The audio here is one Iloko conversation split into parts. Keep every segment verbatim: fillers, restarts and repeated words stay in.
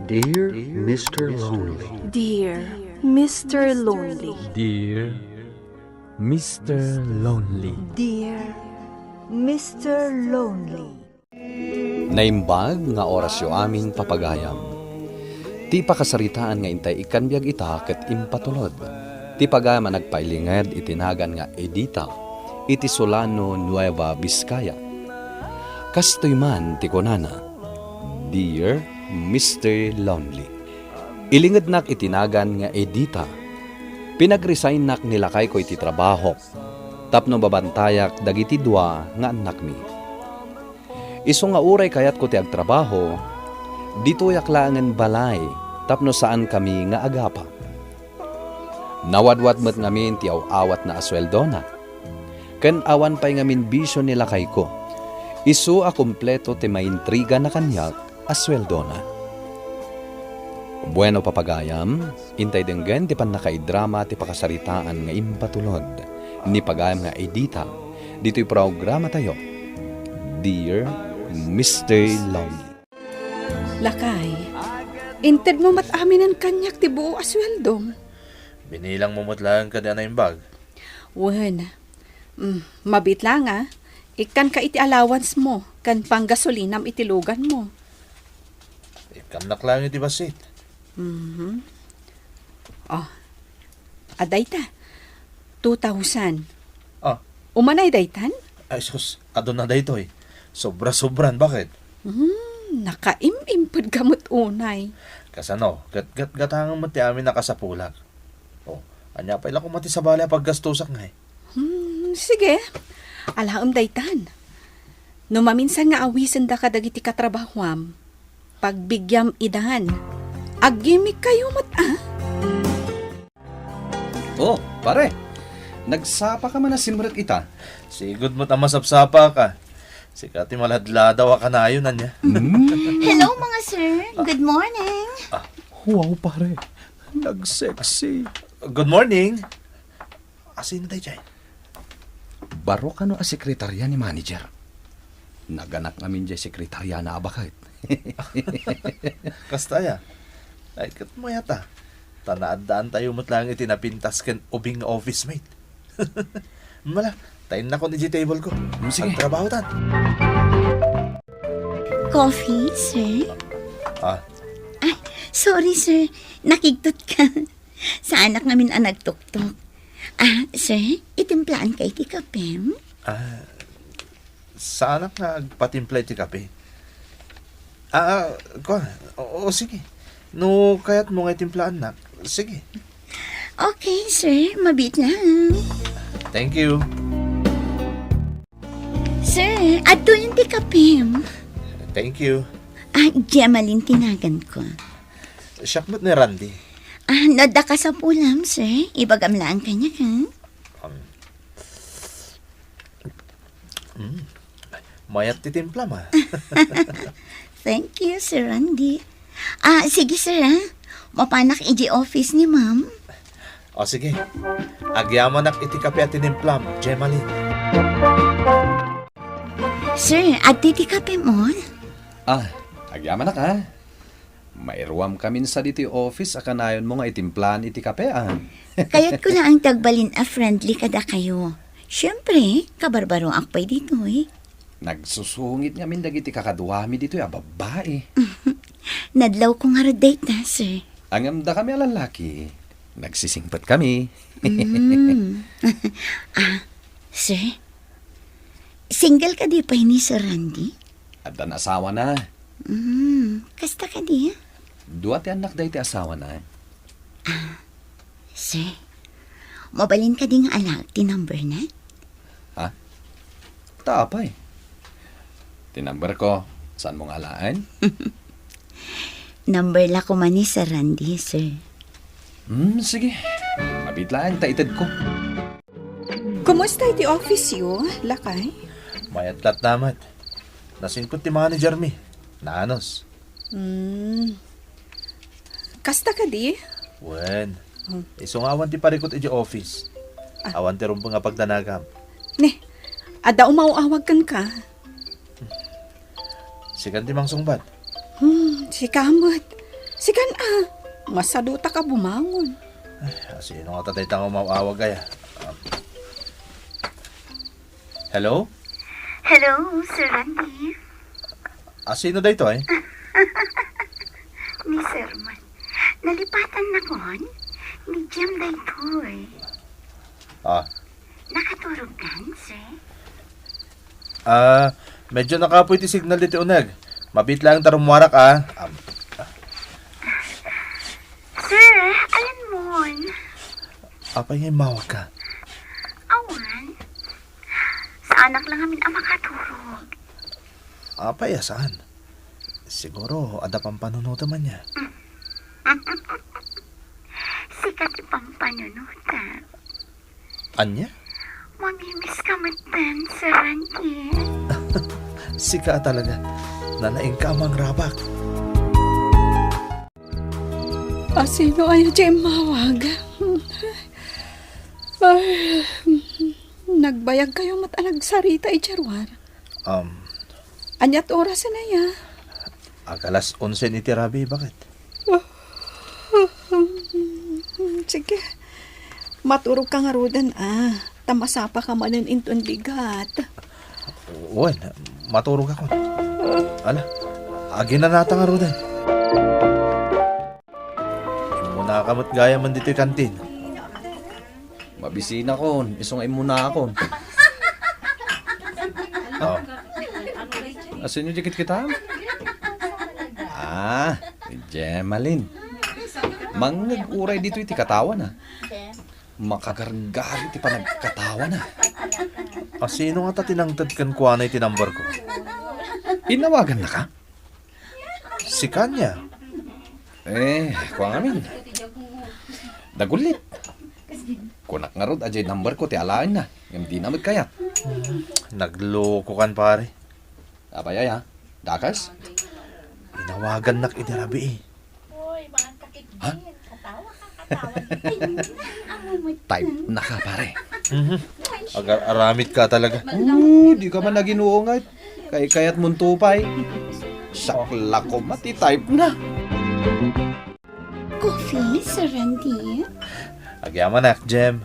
Dear Mister Lonely. Dear Mister Lonely. Dear Mister Lonely. Dear Mister Lonely. Naimbag nga orasyo amin, papagayam. Ti pakasaritaan nga intay ikkan biag ita ket impatulod. Ti pagayam a nagpailinged iti nagan nga Edita iti Solano, Nueva Vizcaya. Kastoy man ti kunana, "Dear Mister Lonely." Ilingednak iti nagan nga Edita. Pinagresignak ni lakayko iti trabahok tapno mabantayak dagiti dua nga annakmi. Isu nga uray kayatko ti agtrabaho, ditoyak laengen balay tapno saankami nga agapa. Nawadwad met ngamin ti aw-awatna a sueldona, ken awan pay ngamin bisio ni lakayko. Isu a kompleto ti maintrigana kaniak a sueldona. Bueno, papagayam, intay denggen ti pannakaidrama ti pakasaritaan nga impatulod ni pagayam nga Edita ditoy programatayo, Dear Mister Lonely. Lakay, intedmo met aminen kaniak ti buo a sueldom. Binilang mo met laeng kadi a naimbag? Wen. Mm, mabiit laeng a. Ikkanka iti allowance mo, ken panggasolinam iti lugan mo. Ikkannak laeng iti bassit. Mhm. Oh, adda ita. Two thousand. Ah. Umanay daytan? Ay, sus, aduna daytoy. Sobra-sobran, bakit? Hmm, nakaim-imped ka met unay. Kasano? Gat-gat-gatangan met ti amin a kasapulak. Oh, ania pay la koma ti sabali a paggastosak ngay? Hmm, sige. Alaem daytan. No maminsan nga awisenda kadagiti katrabahuam, pagbigiam idan. Aggimikkayo met, ah. Oh, pare. Nagsapa ka man a simrek ita. Sigud met a masapsapa ka. Sika ti maladladaw a kanayon, ania? Mm. Hello, mga sir. Good morning. Ah. Wow, pare. Nagsexy. Good morning. Asino daydiay? Baro kano a sekretarya ni manager. Naganak ngamin diay sekretarya na a baket. Kasta aya? Ay, ket mayat a. Ta naaddaantayo met laeng iti napintas ken ubing nga office mate. Mala, ta innakon idiay table ko. Hmm, sige. Agtrabaho tan. Coffee, sir? Ah. Ay, sorry, sir. Nakigtot ka. Saanak ngamin a nagtuktok. Ah, sir, itimplaan ka iti kapem? Ah, saanak nga agpatimpla iti kape. Ah, ah, kua, o, o, sige. No kayat mo nga itimplaannak, sige. Okay, sir. Mabiit lang. Thank you. Sir, adtoyen ti kapem. Thank you. Ah, Gemaline ti nagan ko. Siak met ni Randy. Ah, no adda kasapulam, sir. Ibagam laeng kaniak, ha? Um, mm. Mayat ti timplam, ah. Thank you, Sir Randy. Ah, sige, sir, ah. Mapanak iti office ni ma'am. O, sige. Agyamanak iti kape a tinimplam, Gemaline. Sir, adtoy ti kapem, oh. Ah, agyamanak, ah. Mairuam kamin sa ditoy office a kanayonmo nga itimplaen iti kape, ah. Kayatko laeng ti agbalin a friendly kadakayo. Siempre, kabarbaroak pay ditoy. Nagsusungit ngamin dagiti kakaduami ditoy a babbai. Nadlawko ngarud dayta, sir. Ngem dakami a lallaki, nagsisingpet kami. Mm. Ah, sir, single kadi pay ni Sir Randy? Addan asawana. Mm, kasta kadi? Dua ti annak daydi asawana. Ah, sir, mabalin kadi nga alaek ti number na? Ha? Ta apay? Ti number ko, saanmo nga alaen? Number la koma ni Sir Randy, sir. Hmm, sige. Mabiit laeng ta itedko. Kumusta iti office yo, lakay? Mayat latta met. Nasingpet ti manager mi. Nanos. Hmm. Kasta kadi? Wen. Hmm. Isu nga awan ti parikut iti office. Ah. Awan ti rumbeng a pagdanagam. Ne, adda umaw-awag kenka? Sikan ti mangsungbat. Hmm, sika met. Sikan a, masadutak a bumangon. Ay, asino ngata dayta nga umaw-awag aya? Um, hello? Hello, Sir Randy. Asino daytoy? Ni Sir man. Nalipatan na kon? Ni Jem daytoy. Ah. Nakaturog kan, sir? Ah, medyo nakapoy ti signal ditoy uneg. Mabiit laeng ta rummuarak, ah. Am, Sir, alanmon? Apay nga immawag ka? Awan. Saanak lang amin a makaturog. Apay a saan? Siguro, adda pampanunotem ania. Sika ti pampanunotak. Ania? Mamimiss ka met, Sir Randy. Sika talaga. Nanaing ka a mangrabak. Asino aya ti immawag? Ay, nagbayag kayo met a nagsarita idiay ruar. Um, Aniat orasen aya? Ag alas onse iti rabii, baket. Sige. Maturog ka ngaruden, a. Ta masapa ka manen inton bigat. Wen, maturog akon. Ala, aginanata ngaruden. Immuna ka met gayam ditoy kantin. Mabisinakon, isu nga immunakon. Oh. Asino ti kitkitam? Ah, ni Jemalyn. Mangngeg uray ditoy ti katawana. Makagargari ti panagkatawana. Asino ngata ti nangted kenkuana iti number ko? Inawagannaka? Sika ania? Eh, kua ngamin. Nagullit. Kunak ngarud a diay number ko ti alaenna, ngem dina met kayat. Hmm, naglokokan, pare. Apay aya? Dakes? Inawagannak idi rabii. Ha? Type na ka, pare. Mhm. Agar-aramid ka talaga. Oh, di ka man naginuungat. Kay kayat mon tupay. Sakla ko mati type na. Coffee, Sir Randy? Agyamanak, Jem.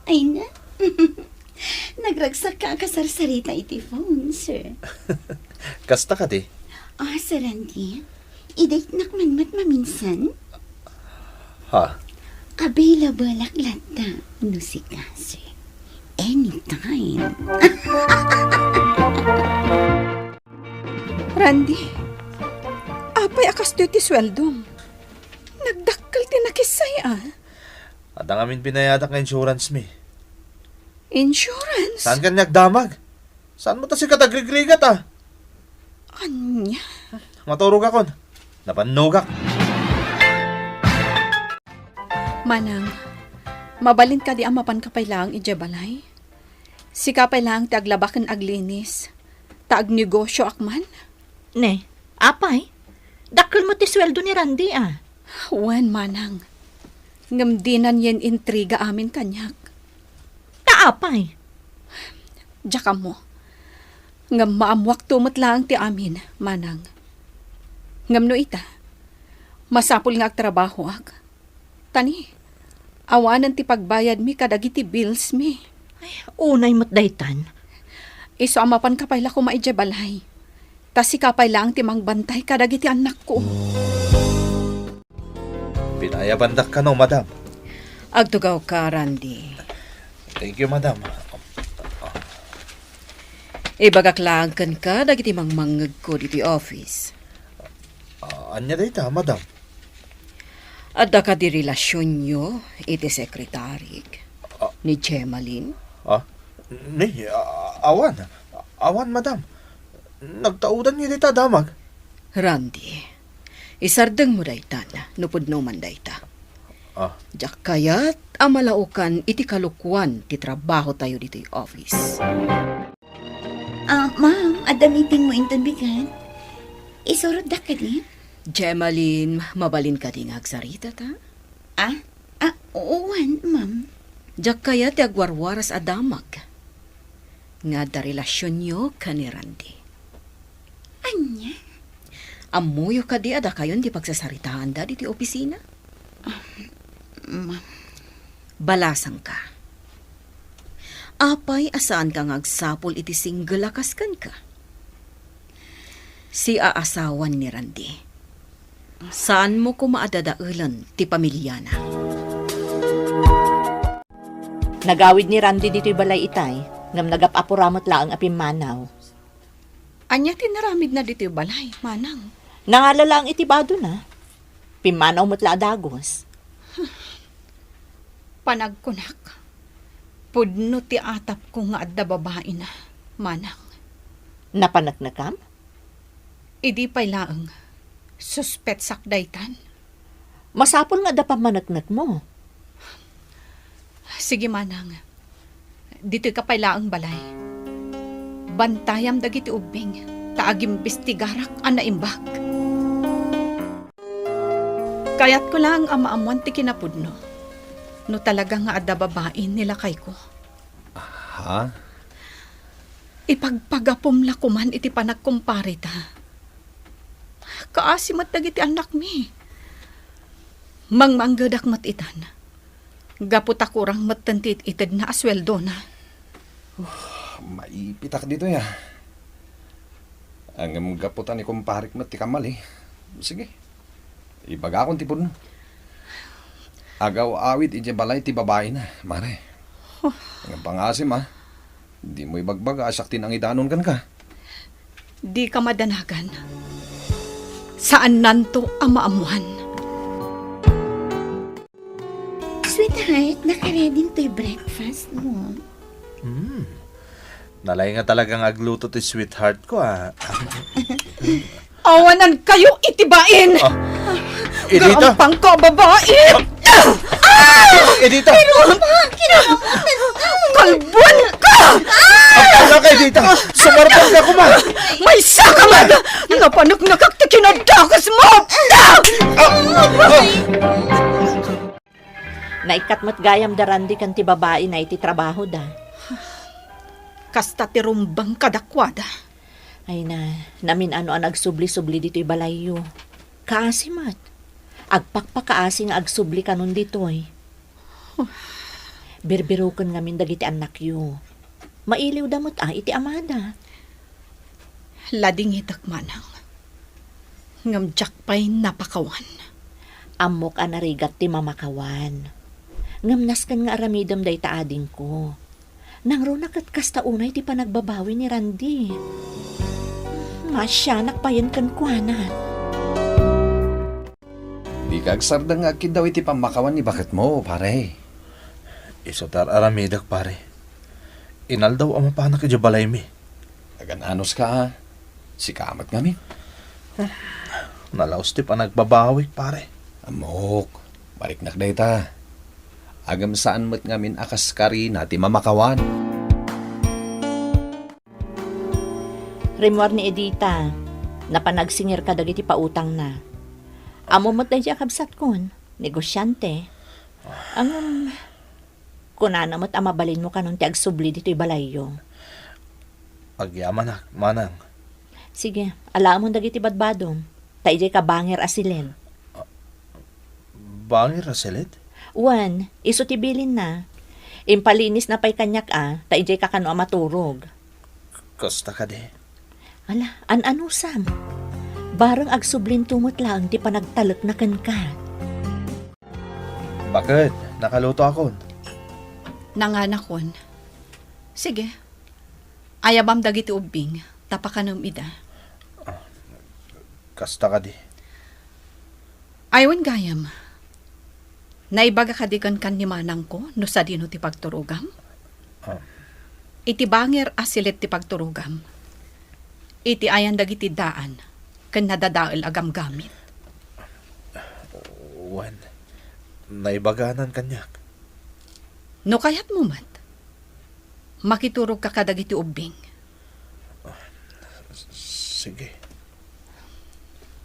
Ay na. Nagragsak ka a kasarsarita iti phone, sir. Kasta kadi? Ah, Sir Randy, i-date-nak man met maminsan? Ha? Available-ak latta, no sika, sir. Anytime. Randy, apay a kastoy ti sueldom? Nagdakkel ti nakissay, a. Adda ngamin binayadak nga insurance mi. Insurance? Saan kaniak damag? Saan met a sika ti agrigrigat, a? Ania? Maturogakon. Nabannogak. Manang, mabalin kadi a mapanka pay laeng idiay balay? Sika pay laeng ti aglaba ken aglinis, ta agnegosioak man. Ne, apay? Dakkel met ti sueldo ni Randy, a. Wen, manang. Ngem dinan yen intriga amin kaniak. Ta apay? Diak ammo. Ngem maammoakto met laeng ti amin, manang. Ngem no ita, masapul nga agtrabahoak. Ta ni, awanen ti pagbayadmi kadagiti billsmi. Ay, unay met daytan. Isu a mapanka pay la koma idiay balay. Ta sika pay laeng ti mangbantay kadagiti annakko. Pinayabandak kano, madam. Agtugawka, Randy. Thank you, madam. Ibagak laeng kenka dagiti mangmangngegko ditoy office. Ah, ania dayta, madam? Adda kadi relasionyo iti sekretarik, ah, ni Jemalyn? Ah, ni, ah, awan. Awan, madam. Nagtaudan nga dayta damag. Randy, isardengmo daytan no pudno man dayta. Ah. Diak kayat a malaokan iti kalokuan ti trabahotayo ditoy office. Ah, ma'am, adda meetingmo inton bigat. Isurotdak kadi? Jemalyn, mabalin kadi nga agsaritata? Ah? Ah, wen, ma'am. Diak kayat ti agwarwaras a damag nga adda relasionyo ken ni Randy. Ania? Ammoyo kadi a dakayon ti pagsasaritaanda ditoy opisina? Ma- Balasangka. Apay a saanka nga agsapul iti single a kas kenka? Siaasawan ni Randy. Saanmo koma a dadaelen ti pamiliana. Nagawid ni Randy ditoy balay itay, ngem nagap-apura met laeng a pimmanaw. Ania ti naramidna ditoy balay, Manang? Nangala laeng iti badona. Pimmanaw met la a dagus. Panagkunak, pudno ti atapko nga adda babaina, Manang. Napaneknekam? Idi pay laeng, suspetsak daytan. Masapul nga adda pammaneknekmo. Sige, Manang. Ditoyka pay laeng balay. Bantayam dagiti ubbing, ta agimbestigarak a naimbag. Kayatko laeng a maammuan ti kinapudno, no talaga nga adda babain ni lakayko. Ha? Ipagpagapom la koman iti panagkumpareta. Kaasi met dagiti annakmi. Mangmanggedak met itan. Gapu ta kurang metten ti it-itedna a sueldona. Maipitak ditoy, a. Ngem gapu ta ni kumparek met ti kamali. Sige. Ibagakon ti pudno. Agaw-awid idiay balay ti babaina, Mare. Huh. Ngem pangasim, a. Dimo ibagbaga a siak ti nangidanon kenka. Dika madanagan. Saannanto a maammuan. Sweetheart, nakaready toy breakfast mo. Hmm. Nalaingka talaga nga agluto ti sweetheart ko, a. Awanankayo iti bain! Ah. Edita? Gampangka a babai! Ah! Edita! Kalbuanka! Apo na ka, Edita! Sumarbangka koma! Maysaka man! Napaneknekak ti kinadakesmo! Ah! Ah! Naikkat met gayam da Randy ken ti babaina iti trabahoda. Kasta ti rumbeng kadakuada. Ay na, namin-ano a nagsubli-subli ditoy balayyo. Kaasi met. Agpakpakaasi nga agsubli kanon ditoy. Birbiroken ngamin dagiti annakyo. Mailiwda met a iti amada. Ladingitek, Manang. Ngem diak pay napakawan. Ammok a narigat ti mamakawan. Ngem nasken nga aramidem dayta adingko. Nangruna ket kasta unay ti panagbabawi ni Randy. Maasianak payen kenkuana. Dika agsardeng nga agkiddaw iti pammakawan ni baketmo, pare. Isu ti ar-aramidek, pare. Inaldaw a mapanak idiay balaymi. Agan-anuska, a. Sika met ngamin. Nalaus ti panagbabawik, pare. Ammok, mariknak dayta. Ngem saan met ngamin a kaskarina ti mamakawan. Rimmuar ni Edita, napan agsingir kadagiti pautangna. Ammo met daydiay a kabsatkon, negosiante. Ngem, kunana met a mabalinmo kanon ti agsubli ditoy balayyo. Agyamanak, manang. Sige, alaemon dagiti badbadom, ta idiay ka bangir a siled. Bangir a siled? Wen, isu ti bilinna. Impalinisna pay kaniak a, ta idiay ka kano a maturog. Kasta kadi. Ala, an-anusam. Bareng agsublinto met laeng ti panagtalekna kenka. Baket, nakalutoakon. Nanganakon. Sige. Ayabam dagiti ubbing, ta pakanem ida. Ah, kasta kadi. Ay, wen gayam. Naibaga kadi kenkan ni manangko no sadino ti pagturogam? Ah. Iti bangir a siled ti pagturogam. Iti ayan dagiti daan ken nadadael a gamgamit. Wen, naibaganan kaniak. No kayatmo met, makiturogka kadagiti ubbing. Sige.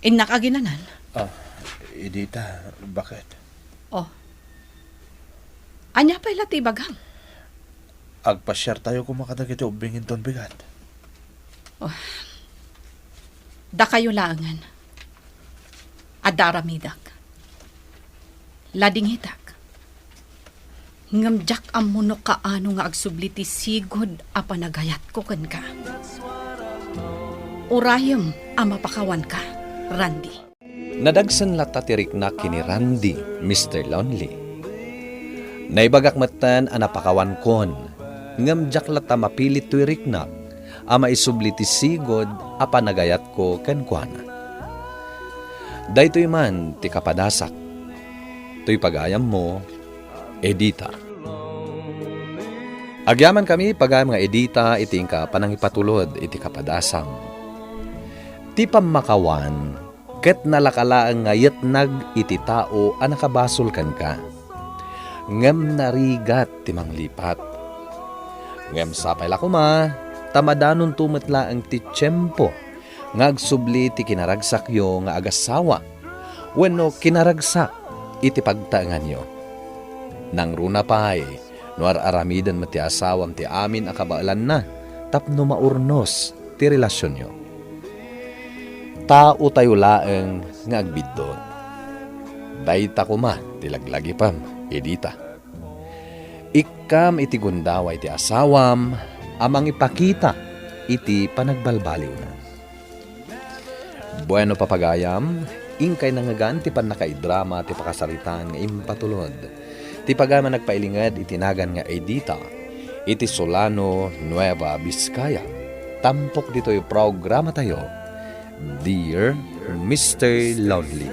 Innak aginanan. Ah, Edita, baket? Oh. Ania pay la ti ibagam? Agpasiartayo koma kadagiti ubbing inton bigat. Oh. Dakayo laengen. Adda aramidek. Ladingitek. Ngem diak ammo no kaano nga agsubli ti sigud a panagayatko kenka. Urayem a mapakawanka, Randy. Nadagsen latta ti riknak ken ni Randy, Mister Lonely. Naibagak metten a napakawankon, ngem diak latta mapilit toy riknak a maisubli ti sigud a panagayatko kenkuana. Daytoy man ti kapadasak. Toy pagayammo, Edita. Agyamankami, pagayam nga Edita, iti inka panangipatulod iti kapadasam. Ti pammakawan ket nalaka laeng nga yetnag iti tao a nakabasol kenka, ngem narigat ti manglipat. Ngem sapay la koma ta madanonto met laeng ti tiempo nga agsubli ti kinaragsakyo nga agassawa wenno kinaragsak iti pagtaenganyo. Nangruna pay no ar-aramiden met ti asawam ti amin a kabaelanna tapno maurnos ti relasionyo. Taotayo laeng nga agbiddut. Dayta koma ti laglagipem, Edita. Ikkam iti gundaway ti asawam a mangipakita iti panagbalbaliwna. Bueno, papagayam, inkay nangngegan ti pannakaidrama ti pakasaritaan nga impatulod ti pagayam a nagpailinged iti nagan nga Edita iti Solano, Nueva Vizcaya. Tampok ditoy programatayo, Dear Mister Lonely.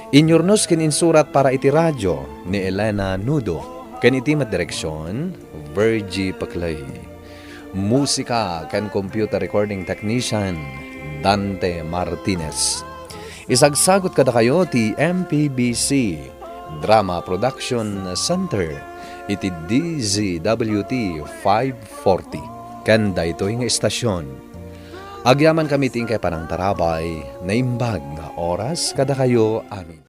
Inyurnos ken insurat para iti radio ni Elena Nudo, ken iti met direksion, Virgie Paclay. Musika ken computer recording technician, Dante Martinez. Isagsagot kadakayo ti M P B C Drama Production Center iti D Z W T five forty ken daytoy nga istasyon. Agyamankami ti inkay panangtarabay, naimbag nga oras kadakayo amin.